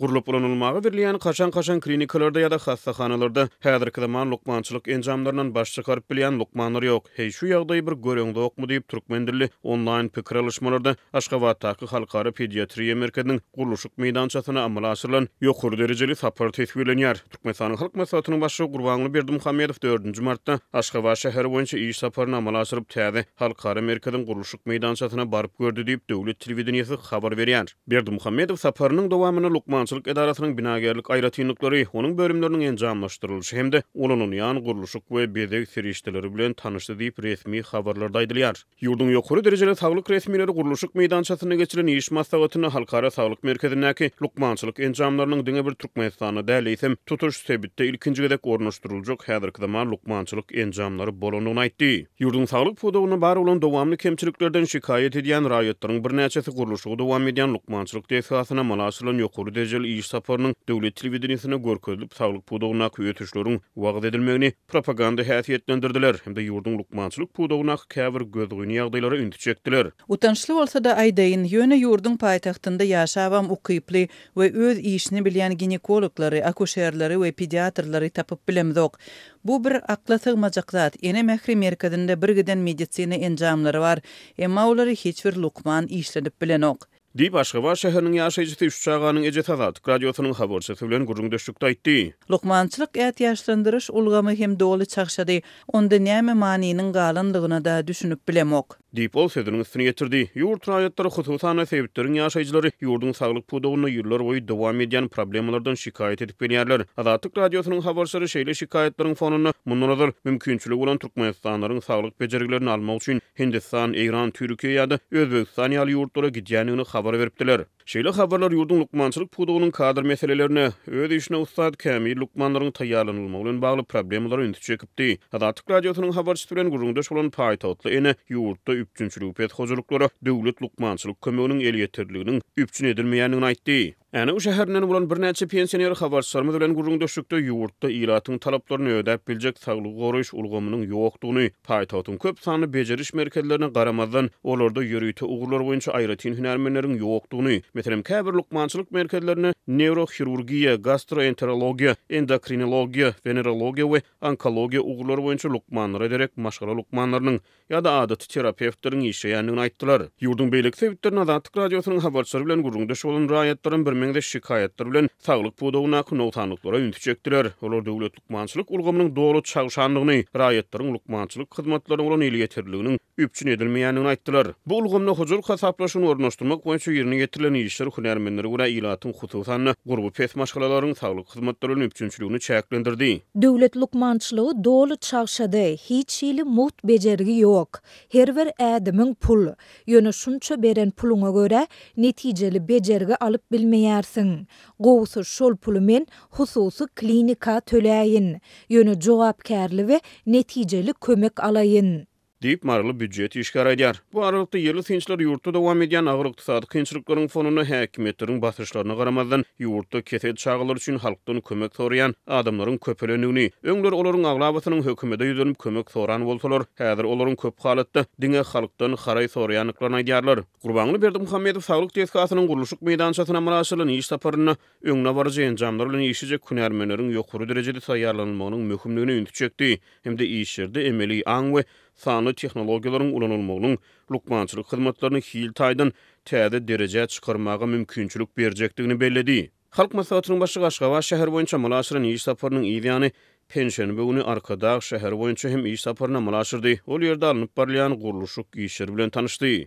Gurlup ulanylmaga berilýän kaşaň-kaşaň klinikalarda ýa-da hassahanalarda häzirki zaman lukmançylyk enjamlaryndan baş çykaryp bilýän lukmanlar ýok. Heý, şu ýagdaýy bir göreňzokmy diýip, türkmen dilli onlaýn pikir alyşmalarda Aşgabatdaky Halkara pediatriýa merkeziniň gurluşyk meýdançasyna amala aşyrylan ýokary derejeli sapar teswirlenýär. Türkmenistanyň Halk Maslahatynyň Başlygy Gurbanguly Berdimuhamedow dördünji martda Aşgabat şäheri boýunça iş saparyny amala aşyryp, täze Halkara merkeziň gurluşyk meýdançasyna baryp gördi diýip, döwlet telewideniýesi habar berýär. Berdimuhamedow saparynyň dowamynda lukmançylyk edarasynyň binagärlik aýratynlyklary, onuň bölümleriniň enjamlaşdyrylyşy hem-de ulanylýan gurluşyk we bezeg serişdeleri bilen tanyşdy diýip, resmi habarlarda aýdylýar. Ýurduň ýokary derejeli saglyk resmileri gurluşyk meýdançasynda geçirilen iş maslahatynda Halkara saglyk merkezindäki lukmançylyk enjamlarynyň diňe bir Türkmenistanda däl, eýsem, tutuş sebitde ilkinji gezek ornaşdyryljak häzirki zaman lukmançylyk enjamlary bolandygyny aýtdy. Ýurduň saglyk pudagynda bar bolan dowamly kemçiliklerden şikaýat edýän raýatlaryň birnäçesi gurluşygy dowam edýän lukmançylyk desgasyna amala aşyrylan ýokary derejeli iş saparynyň döwlet telewideniýesinde görkezilip, saglyk pudagyndaky ösüşleriň wagyz edilmegini propaganda häsiýetlendirdiler hem-de ýurduň lukmançylyk pudagyndaky käbir gözgyny ýagdaýlara ünsi çekdiler. Utançly bolsa-da aýdaýyn, ýöne ýurduň paýtagtynda ýaşabam ukyply we öz işini bilýän ginekologlary, akuşerleri we pediatrlary tapyp bilemzok. Bu bir akla sygmajak zat, Ene mähri merkezinde birgiden medisina enjamlary bar, emma olary hiç bir lukman işledip bilenok. Diýip, Aşgabat şäheriniň ýaşaýjysy, üç çaganyň ejesi Azatlyk Radiosynyň habarçysy bilen gürrüňdeşlikde aýtdy. Lukmançylyk ätiýaçlandyryş ulgamy hem doly çagşady. Onda näme manynyň galanlygyna-da düşünip bilemok. Diýip, ol sözüniň üstüni ýetirdi. Ýurt raýatlary, hususan-da, sebitleriň ýaşaýjylary ýurduň saglyk pudagynda ýyllarboýy dowam edýän problemalardan şikaýat edip gelýärler. Azatlyk Radiosynyň habarçylary şeýle şikaýatlaryň fonunda, mundan ozal, mümkinçiligi bolan türkmenistanlylaryň saglyk bejergilerini almak üçin Hindistan, Eýran, Türkiýe ýa-da Özbegistan ýaly ýurtlara gidýändigini habar beripdiler. Şeýle habarlar ýurduň lukmançylyk pudagynyň kadr meselelerine, öz işine ussat, kämil lukmanlaryň taýýarlanylmagy bilen bagly problemalara ünsi çekipdi. Azatlyk Radiosynyň habarçysy bilen gürrüňdeş bolan paýtagtly ene ýurtda üpjünçiligi pes hojalyklara döwlet lukmançylyk kömeginiň elýeterliliginiň üpjün edilmeýändigini aýtdy. Änew şäherinden bolan birnäçe pensioner habarçylarymyz bilen gürrüňdeşlikde ýurtda ilatyň talaplaryny ödäp biljek saglygy goraýyş ulgamynyň ýokdugyny, Paýtagtyň köp sanly bejeriş merkezlerine garamazdan, olarda ýörite ugurlar boýunça aýratyn hünärmenleriň ýokdugyny, meselem, käbir lukmançylyk merkezlerinde neýrohirurgiýa, gastroenterologiýa, endokrinologiýa, wenerologiýa we onkologiýa ugurlary boýunça lukmanlara derek maşgala lukmanlarynyň ýa-da adaty terapewtleriň işleýändigini aýtdylar. Ýurduň beýleki sebitlerinde Azatlyk Radiosynyň habarçylary bilen gürrüňdeş bolan raýatlaram birmeňzeş şikaýatlar bilen saglyk pudagyndaky nogsanlyklara ünsi çekdiler. Olar döwlet Lukmançylyk ulgamynyň doly çagşandygyny, raýatlaryň lukmançylyk hyzmatlaryna bolan elýeterliliginiň üpjün edilmeýändigini aýtdylar. Bu ulgamda hojalyk hasaplaşygyny ornaşdyrmak boýunça ýerine ýetirilen işler hünärmenlere görä ilatyň, hususan-da, gurby pes maşgalalaryň saglyk hyzmatlary bilen üpjünçiligini çäklendirdi. Döwlet lukmançylygy doly çagşady, hiç hili mugt bejergi ýok. Her bir ädimiň pul. Ýöne şunça beren puluňa görä netijeli bejergi alyp bilmeýärsiň. Gowusy şol puly men hususy klinika töläýin. Ýöne jogapkärli we netijeli kömek alaýyn. Diýip, maryly býujet işgäri aýdýar. Bu aralykda, ýerli synçylar ýurtda dowam edýän agyr ykdysady kynçylyklaryň fonunda häkimiýetleriň basyşlaryna garamazdan, ýurtda kesel çagalar üçin halkdan kömek soraýan adamlaryň köpelendigini, öňler olaryň aglabasynyň hökümete ýüzlenip kömek soran bolsalar, häzir olaryň köp halatda diňe halkdan haraý soraýandyklaryny aýdýarlar. Gurbanguly Berdimuhamedow saglyk desgasynyň gurluşyk meýdançasyna amala aşyrylan iş saparynda öňdebaryjy enjamlar bilen işlejek hünärmenleriň ýokary derejede taýýarlanylmagynyň möhümdigine ünsi çekdi hem-de işlerde emeli aň we sanly tehnologiýalaryň ulanylmagynyň lukmançylyk hyzmatlaryny hil taýdan täze derejä çykarmaga mümkinçilik berjekdigini belledi. Halk Maslahatynyň Başlygy Aşgabat şäheri boýunça amala aşyran iş saparynyň yz ýany, penşenbe güni Arkadag şäheri boýunça hem iş saparyny amala aşyrdy, ol ýerde alnyp barylýan gurluşyk işleri bilen tanyşdy.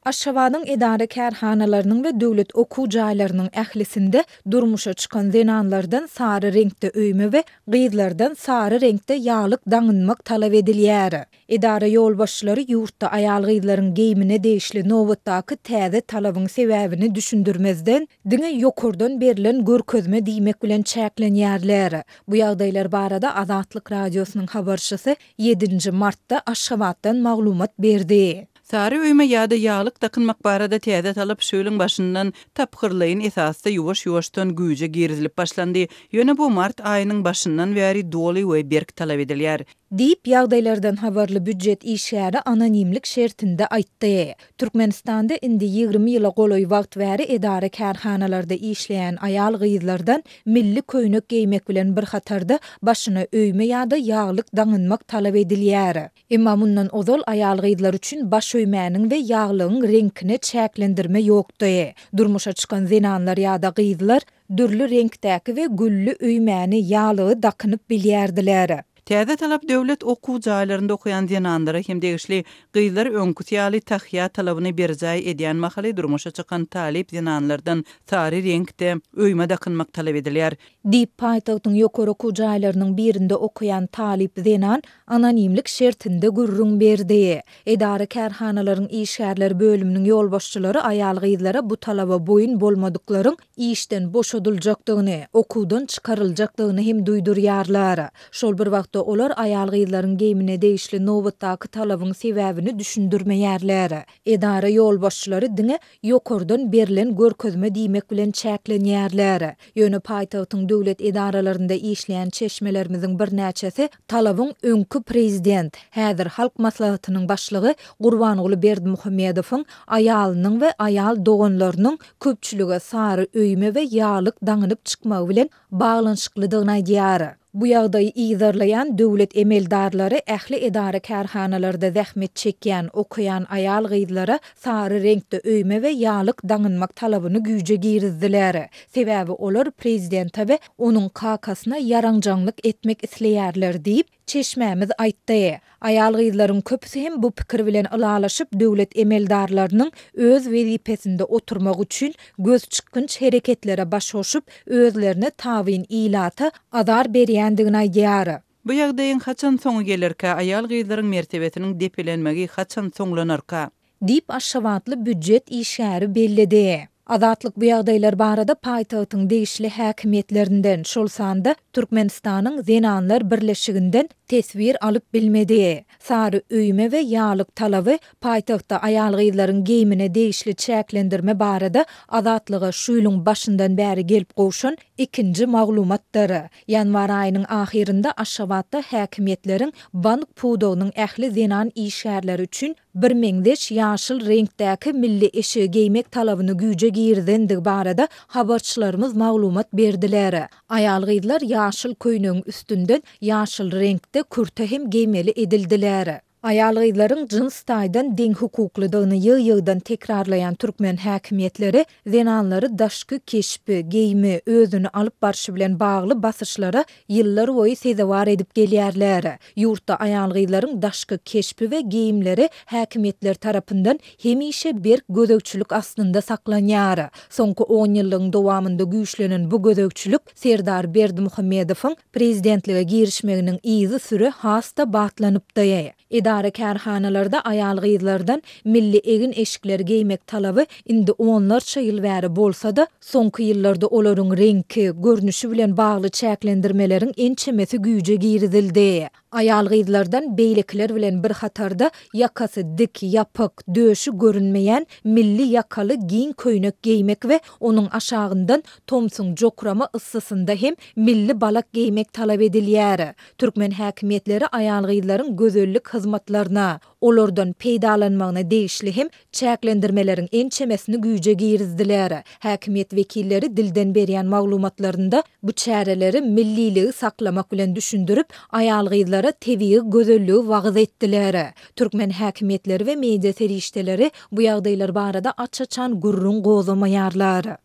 Aşgabadyň edara-kärhanalarynyň we döwlet okuw jaýlarynyň ählisinde durmuşa çykan zenanlardan sary reňkde öýme we gyzlardan sary reňkde ýaglyk daňynmak talap edilýär. Edara ýolbaşçylary ýurtda aýal-gyzlaryň geýimine degişli nobatdaky täze talabyň sebäbini düşündirmezden, diňe ýokardan berlen görkezme diýmek bilen çäklenýärler. Bu ýagdaýlar barada Azatlyk Radiosynyň habarçysy ýedinji martda Aşgabatdan maglumat berdi. Sary öýme ýa-da ýaglyk dakynmak barada täze talap şu ýylyň başyndan tapgyrlaýyn esasda ýuwaş-ýuwaşdan güýje girizilip başlandy. Ýöne bu mart aýynyň başyndan bäri doly we berk talap edilýär. Diýip, ýagdaýlardan habarly býujet işgäri anonimlik şertinde aýtdy. Türkmenistanda indi 20 ýyla golaý wagt bäri edara-kärhanalarda işleýän aýal-gyzlardan milli köýnek geýmek bilen bir hatarda başyna öýme ýa-da ýaglyk daňynmak talap edilýär. Emma mundan ozal aýal-gyzlar üçin baş öýmäniň we ýaglygyň reňkine çäklendirme ýokdy. Durmuşa çykan zenanlar ýa-da gyzlar dürli reňkdäki we gülli öýmäni, ýaglygy dakynyp bilýärdiler. Täze talap döwlet okuw jaýlarynda okaýan zenanlara hem degişli. Gyzlar öňküsi ýaly tahýa talabyny berjaý edýän mahaly durmuşa çykan talyp zenanlardan sary reňkde öýme dakynmak talap edilýär. Diýip, paýtagtyň ýokary okuw jaýlarynyň birinde okaýan talyp zenan anonimlik şertinde gürrüň berdi. Edara-kärhanalaryň işgärler bölüminiň ýolbaşçylary aýal-gyzlara bu talaba boýun bolmadyklaryň işden boşadyljakdygyny, okuwdan çykaryljakdygyny hem duýdurýarlar. Şol bir wagtda olar aýal-gyzlaryň geýmine degişli nobatdaky talabyň sebäbini düşündirmeýärler. Edara ýolbaşçylary diňe ýokardan berlen görkezme diýmek bilen çäklenýärler. Ýöne paýtagtyň döwlet edaralarynda işleýän çeşmelerimiziň birnäçesi talabyň öňki prezident, häzir Halk Maslahatynyň başlygy Gurbanguly Berdimuhamedowyň aýalynyň we aýal doganlarynyň köpçülige sary öýme we ýaglyk daňynyp çykmagy bilen baglanyşyklydygyny aýdýar. Bu ýagdaýy yzarlaýan döwlet emeldarlary ähli edara-kärhanalarda zähmet çekýän, okaýan aýal-gyzlara sary reňkde öýme we ýaglyk daňynmak talabyny güýje girizdiler. Sebäbi olar prezidente we onuň kakasyna ýaranjaňlyk etmek isleýärler diýip, çeşmämiz aýtdy. Aýal-gyzlaryň köpüsi hem bu pikir bilen ylalaşyp, döwlet emeldarlarynyň öz wezipesinde oturmak üçin gözçykgynç hereketlere baş goşup, özlerine tabyn ilata azar berýändigini aýdýar. Bu ýagdaýyň haçan soňy gelerkä, aýal-gyzlaryň mertebesiniň depelenmegi haçan soňlanarka? Diýip, aşgabatly býujet işgäri belledi. Azatlyk bu ýagdaýlar barada paýtagtyň degişli häkimiýetlerinden, şol sanda Türkmenistanyň Zenanlar birleşiginden teswir alyp bilmedi. Sary öýme we ýaglyk talaby, paýtagtda aýal-gyzlaryň geýmine degişli çäklendirme barada Azatlyga şu ýylyň başyndan bäri gelip gowşan ikinji maglumatdyr. Ýanwar aýynyň ahyrynda Aşgabatda häkimiýetleriň bank pudagynyň ähli zenan işgärleri üçin Birmeňzeş ýaşyl reňkdäki milli eşigi geýmek talabyny güýje girizendigi barada habarçylarymyz maglumat berdiler. Aýal-gyzlar ýaşyl köýnegiň üstünden ýaşyl reňkde kürte hem geýmeli edildiler. Aýal-gyzlaryň jyns taýdan deňhukuklydygyny ýygy-ýygydan tekrarlaýan türkmen häkimiýetleri zenanlary daşky keşbi, geýimi, özüni alyp barşy bilen bagly basyşlara ýyllarboýy sezewar edip gelýärler. Ýurtda aýal-gyzlaryň daşky keşbi we geýimleri häkimiýetler tarapyndan hemişe berk gözegçilik astynda saklanýar. Soňky onýyllygyň dowamynda güýçlenen bu gözegçilik Serdar Berdimuhamedowyň prezidentlige girişmeginiň yzysüre has-da batlanypdy. Edara-kärhanalarda aýal-gyzlardan milli egin-eşikleri geýmek talaby indi onlarça ýyl bäri bolsa-da, soňky ýyllarda olaryň reňki, görnüşi bilen bagly çäklendirmeleriň ençemesi güýje girizildi. Aýal-gyzlardan beýlekiler bilen bir hatarda ýakasy dik, ýapyk, döşi görünmeýän milli ýakaly giň köýnek geýmek we onuň aşagyndan tomsuň jokrama yssysynda hem milli balak geýmek talap edilýär. Türkmen häkimiýetleri aýal-gyzlaryň gözellik hyzmatlaryna, olardan peýdalanmagyna degişli hem çäklendirmeleriň ençemesini güýje girizdiler. Häkimiýet wekilleri dilden berýän maglumatlarynda bu çäreleri milliligi saklamak bilen düşündirip, aýal-gyzlara tebigy gözelligi wagyz etdiler. Türkmen häkimiýetleri we media serişdeleri bu ýagdaýlar barada aç-açan gürrüň gozgamaýarlar.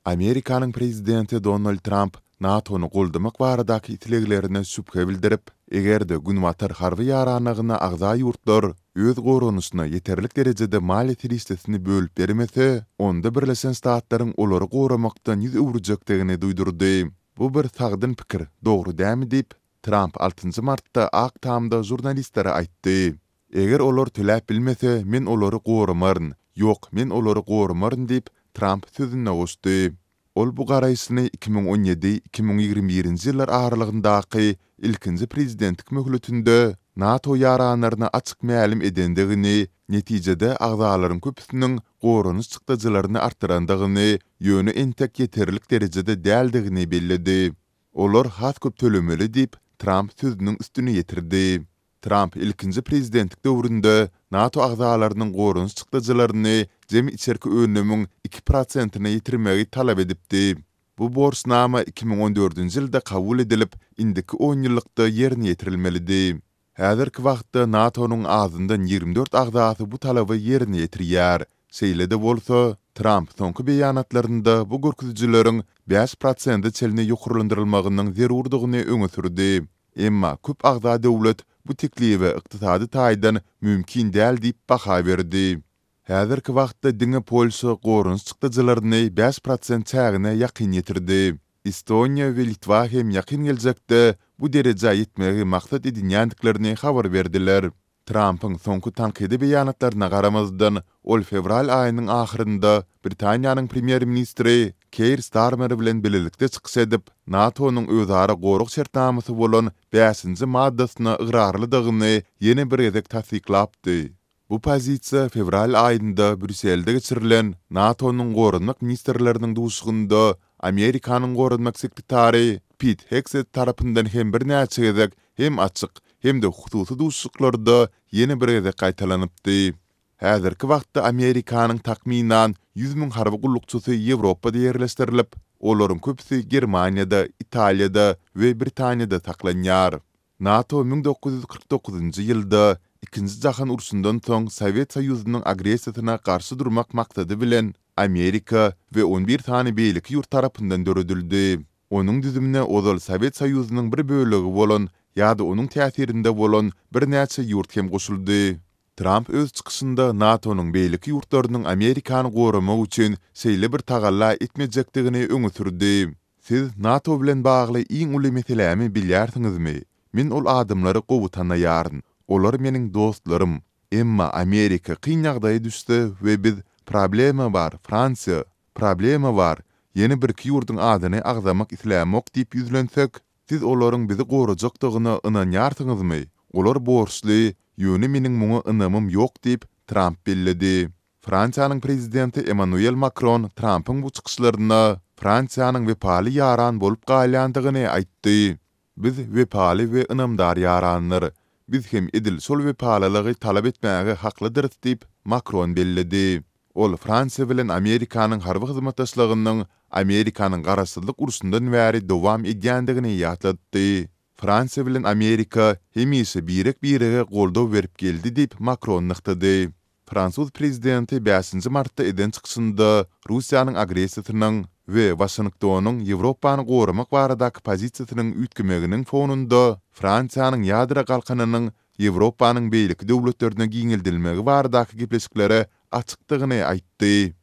Amerikanyň prezidenti Donald Tramp NATO-ny goldamak baradaky isleglerine şübhe bildirip, eger-de Günbatar harby ýaranlygyna agza ýurtlar öz goranyşyna ýeterlik derejede maliýe serişdesini bölüp bermese, onda Birleşen Ştatlaryň olary goramakdan ýüz öwürjekdigini duýdurdy. Bu bir sagdyn pikir, dogry dämi diýip, Tramp altynjy martda Ak Tamda žurnalistlere aýtdy. Eger olar töläp bilmese, men olary goramaryn. Ýok, men olary goramaryn diýip, Tramp sözüne goşdy. Ol bu garaýşyny 2017, 2021-nji ýyllar aralygyndaky ilkinji prezidentlik möhletinde NATO ýaranlaryna açyk mälim edendigini, netijede agzalaryň köpüsiniň goranyş çykdajylaryny artdyrandygyny, ýöne entek ýeterlik derejede däldigini belledi. Olar has köp tölemeli diýip, Tramp sözüniň üstüni ýetirdi. Tramp ilkinji prezidentlik döwründe NATO agzalarynyň goranyş çykdajylaryny jemi içerki önümiň iki prosentine ýetirmegi talap edipdi. Bu borçnama 2014-nji ýylda kabul edilip, indiki onýyllykda ýerine ýetirilmelidi. Häzirki wagtda NATO-nyň azyndan 24 agzasy bu talaby ýerine ýetirýär. Şeýle-de bolsa, Tramp soňky beýanatlarynda bu görkezijileriň bäş prosente çenli ýokarlandyrylmagynyň zerurdygyny öňe sürdi. Emma köp agza döwlet bu teklibe ykdysady taýdan mümkin däl diýip baha berdi. Häzirki wagtda diňe Polşa goranyş çykdajylaryny 5% çägine ýakyn ýetirdi. Estoniýa we Litwa hem ýakyn geljekde bu derejä ýetmegi maksat edinýändiklerini habar berdiler. Trampyň soňky tankydy beýanatlaryna garamazdan, ol fewral aýynyň ahyrynda Britaniýanyň premýer-ministri Keir Starmer bilen bilelikde çykyş edip, NATO-nyň özara gorag şertnamasy bolan bäşinji maddasyna ygrarlydygyny ýene bir gezek tassyklapdy. Bu pozisiýa fewral aýynda Brýusselde geçirilen NATO-nyň goranmak ministrleriniň duşuşygynda Amerikanyň goranmak sekretary Pit Hegset tarapyndan hem birnäçe gezek hem açyk, hem-de hususy duşuşyklarda ýene bir gezek gaýtalanypdy. Häzirki wagtda Amerikanyň takmynan 100 mün harby gullukçysy Ýewropada ýerleşdirilip, olaryň köpüsi Germaniýada, Italiýada we Britaniýada saklanýar. NATO 1949-njy ýylda Ikinji jahan urşundan soň Sowet Soýuzynyň agressiýasyna garşy durmak maksady bilen Amerika we on bir sany beýleki ýurt tarapyndan döredildi. Onuň düzümine ozal Sowet Soýuzynyň bir bölegi bolan ýa-da onuň täsirinde bolan birnäçe ýurt hem goşuldy. Tramp öz çykyşynda NATO-nyň beýleki ýurtlarynyň Amerikany goramak üçin şeýle bir tagalla etmejekdigini öňe sürdi. Siz NATO bilen bagly iň uly meselämi bilýärsiňizmi? Men ol adamlary gowy tanaýaryn. Olar meniň dostlarym. Emma Amerika kyn ýagdaýa düşse we biz Problema bar, Fransiýa! Problema bar, ýene birki ýurduň adyny agzamak islämok diýip ýüzlensek, siz olaryň bizi gorajakdygyna ynanýarsyňyzmy? Olar borçly, ýöne meniň muňa ynamym ýok diýip, Tramp belledi. Fransiýanyň prezidenti Emmanuel Makron Trampyň bu çykyşlaryna Fransiýanyň wepaly ýaran bolup galýandygyny aýtdy. Biz wepaly we ynamdar ýaranlar. Biz hem edil şol wepalylygy talap etmäge haklydyrys diýip, Makron belledi. Ol Fransiýa bilen Amerikanyň harby hyzmatdaşlygynyň Amerikanyň Garaşsyzlyk urşundan bäri dowam edýändigini ýatlatdy. Fransiýa bilen Amerika hemişe birek-birege goldaw berip geldi diýip, Makron nygtady. Fransuz prezidenti bäşinji martda eden çykyşynda Russiýanyň agressiýasynyň we Waşingtonyň Ýewropany goramak baradaky pozisiýasynyň üýtgemeginiň fonunda Fransiýanyň ýadro galkanynyň Ýewropanyň beýleki döwletlerine giňeldilmegi baradaky gepleşiklere açykdygyny aýtdy.